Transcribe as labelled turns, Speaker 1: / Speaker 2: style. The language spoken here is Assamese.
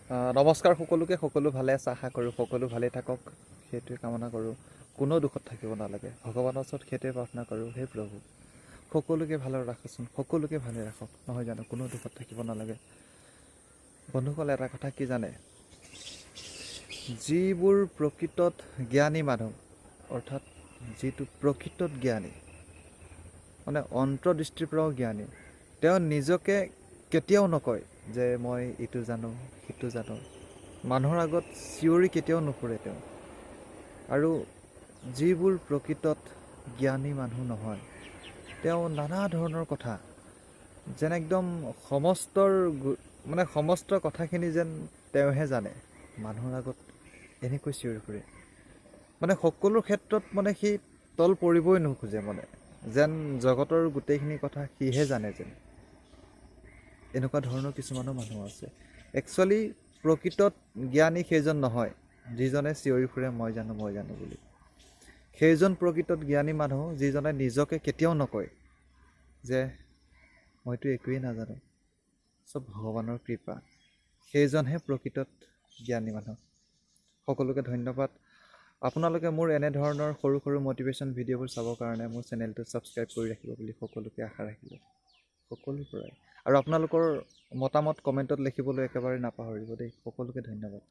Speaker 1: নমস্কাৰ সকলোকে। সকলো ভালে আছে আশা কৰোঁ, সকলো ভালে থাকক সেইটোৱে কামনা কৰোঁ। কোনো দুখত থাকিব নালাগে, ভগৱানৰ ওচৰত সেইটোৱে প্ৰাৰ্থনা কৰোঁ। হে প্ৰভু, সকলোকে ভালে ৰাখোচোন, সকলোকে ভালে ৰাখক, নহয় জানো? কোনো দুখত থাকিব নালাগে। বন্ধুসকল, এটা কথা কি জানে? যিবোৰ প্ৰকৃতত জ্ঞানী মানুহ, অৰ্থাৎ যিটো প্ৰকৃতত জ্ঞানী, মানে অন্তৰ্দৃষ্টিৰ পৰাও জ্ঞানী, তেওঁ নিজকে কেতিয়াও নকয় যে মই ইটো জানো, সিটো জানো। মানুহৰ আগত চিঞৰি কেতিয়াও নুফুৰে তেওঁ। আৰু যিবোৰ প্ৰকৃতত জ্ঞানী মানুহ নহয়, তেওঁ নানা ধৰণৰ কথা যেন একদম সমস্তৰ মানে সমস্ত কথাখিনি যেন তেওঁহে জানে, মানুহৰ আগত এনেকৈ চিঞৰি ফুৰে। মানে সকলো ক্ষেত্ৰত মানে সি তল পৰিবই নোখোজে, মানে যেন জগতৰ গোটেইখিনি কথা সিহে জানে যেন, এনেকুৱা ধৰণৰ কিছুমানো মানুহ আছে। একচুৱেলি প্ৰকৃতত জ্ঞানী সেইজন নহয় যিজনে চিঞৰি ফুৰে মই জানো, মই জানো বুলি। সেইজন প্ৰকৃতত জ্ঞানী মানুহ যিজনে নিজকে কেতিয়াও নকয় যে মইতো একোৱেই নাজানো, চব ভগৱানৰ কৃপা। সেইজনহে প্ৰকৃতত জ্ঞানী মানুহ। সকলোকে ধন্যবাদ। আপোনালোকে মোৰ এনেধৰণৰ সৰু সৰু মটিভেশ্যন ভিডিঅ'বোৰ চাবৰ কাৰণে মোৰ চেনেলটো ছাবস্ক্ৰাইব কৰি ৰাখিব বুলি সকলোকে আশা ৰাখিলোঁ সকলোৰ পৰাই। আৰু আপোনালোকৰ মতামত কমেণ্টত লিখিবলৈ একেবাৰে নাপাহৰিব দেই। সকলোকে ধন্যবাদ।